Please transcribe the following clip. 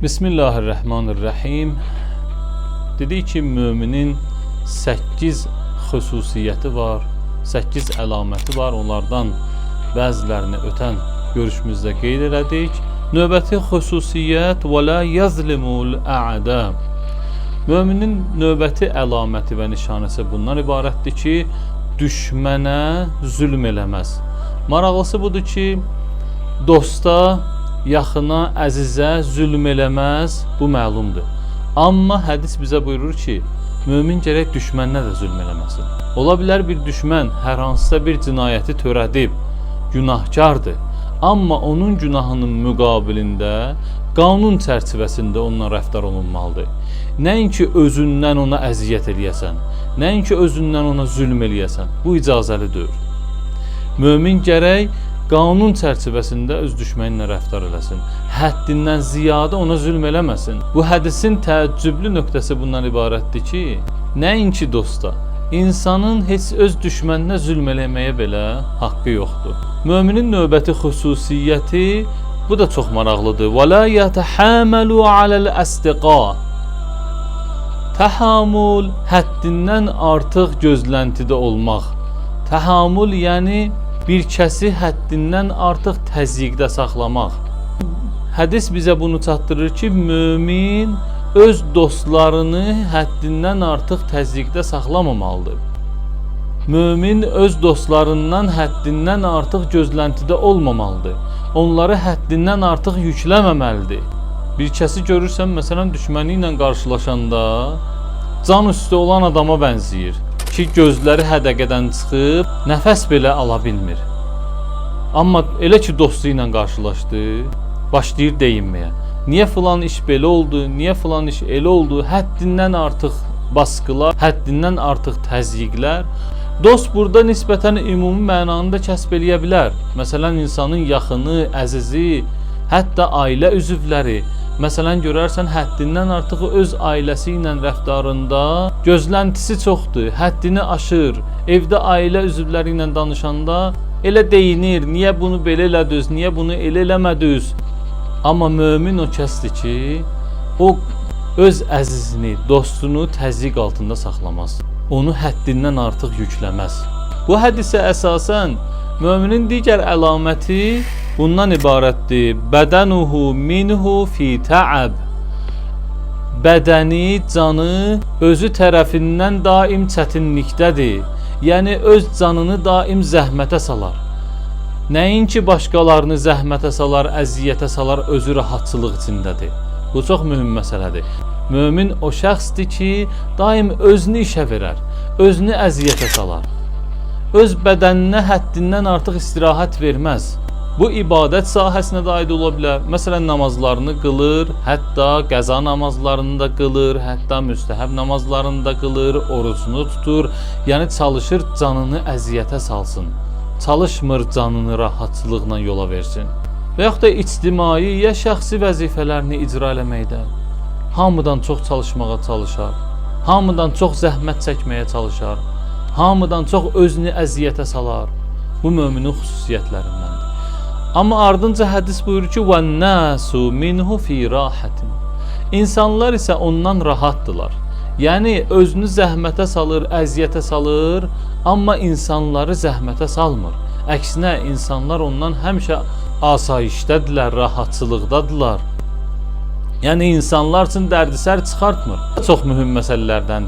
Bismillahirrahmanirrahim. Dedik ki, müminin 8 xüsusiyyəti var, 8 əlaməti var. Onlardan bəzilərini ötən görüşümüzdə qeyd elədik. Növbəti xüsusiyyət və la yazlimul a'da. Müminin növbəti əlaməti və nişanəsi bundan ibarətdir ki, düşmənə zülm eləməz. Maraqlısı budur ki, dosta, yaxına, əzizə zülm eləməz, bu məlumdur. Amma hədis bizə buyurur ki, mömin gərək düşməninə də zülm eləməsin. Ola bilər bir düşmən hər hansısa bir cinayəti törədib, günahkardır. Amma onun günahının müqabilində qanun çərçivəsində onunla rəftar olunmalıdır. Nəinki özündən ona əziyyət eləyəsən, nəinki özündən ona zülm eləyəsən. Bu icazəli deyil. Mömin gərək qanun çərçivəsində öz düşməni ilə rəftar eləsin. Həddindən ziyadə ona zülm eləməsin. Bu hədisin təəccüblü nöqtəsi bundan ibarətdir ki, nəinki dosta, insanın heç öz düşməninə zülm eləməyə belə haqqı yoxdur. Möminin növbəti xüsusiyyəti bu da çox maraqlıdır. Və la yetəhamalu aləl-əsdiqa. Təhamül həddindən artıq gözləntidə olmaq. Təhamül yəni bir kəsi həddindən artıq təzyiqdə saxlamaq. Hədis bizə bunu çatdırır ki, mömin öz dostlarını həddindən artıq təzyiqdə saxlamamalıdır. Mömin öz dostlarından həddindən artıq gözləntidə olmamalıdır. Onları həddindən artıq yükləməməlidir. Bir kəsi görürsən, məsələn, düşməni ilə qarşılaşanda can üstü olan adama bənzəyir ki, gözləri hədəqədən çıxıb, nəfəs belə ala bilmir. Amma elə ki dostu ilə qarşılaşdı, başlayır deyinməyə. Niyə filan iş belə oldu, niyə filan iş elə oldu? Həddindən artıq baskılar, həddindən artıq təzyiqlər. Dost burada nisbətən ümumi mənanı da kəsb eləyə bilər. Məsələn, insanın yaxını, əzizi, hətta ailə üzvləri. Məsələn, görərsən həddindən artıq öz ailəsi ilə rəftarında gözləntisi çoxdur, həddini aşır. Evdə ailə üzvləri ilə danışanda elə deyinir, niyə bunu belə elədiniz, niyə bunu elə eləmədiniz? Amma mömin o kəsdir ki, o öz əzizini, dostunu təzyiq altında saxlamaz. Onu həddindən artıq yükləməz. Bu hədisə əsasən möminin digər əlaməti bundan ibarətdir. Bədənuhu minhu fi ta'ab. Bədəni, canı özü tərəfindən daim çətinlikdədir. Yəni öz canını daim zəhmətə salar. Nəinki başqalarını zəhmətə salar, əziyyətə salar, özü rahatçılıq içindədir. Bu çox mühüm məsələdir. Mömin o şəxsdir ki, daim özünü işə verər, özünü əziyyətə salar. Öz bədəninə həddindən artıq istirahət verməz. Bu ibadət sahəsinə də aid ola bilər. Məsələn, namazlarını qılır, hətta qəza namazlarını da qılır, hətta müstəhəb namazlarını da qılır, orucunu tutur. Yəni çalışır canını əziyyətə salsın. Çalışmır canını rahatçılıqla yola versin. Və yaxud da ictimai ya şəxsi vəzifələrini icra eləməkdə hamıdan çox çalışmağa çalışar. Hamıdan çox zəhmət çəkməyə çalışar. Hamıdan çox özünü əziyyətə salar. Bu möminin xüsusiyyətlərindəndir. Amma ardınca hədis buyurur ki: "Və-nasu minhu fi rahatin." İnsanlar isə ondan rahatdırlar. Yəni özünü zəhmətə salır, əziyyətə salır, amma insanları zəhmətə salmır. Əksinə insanlar ondan həmişə asayişdədirlər, rahatçılıqdadırlar. Yəni insanlar üçün dərdisər çıxartmır. Çox mühüm məsələlərdəndir.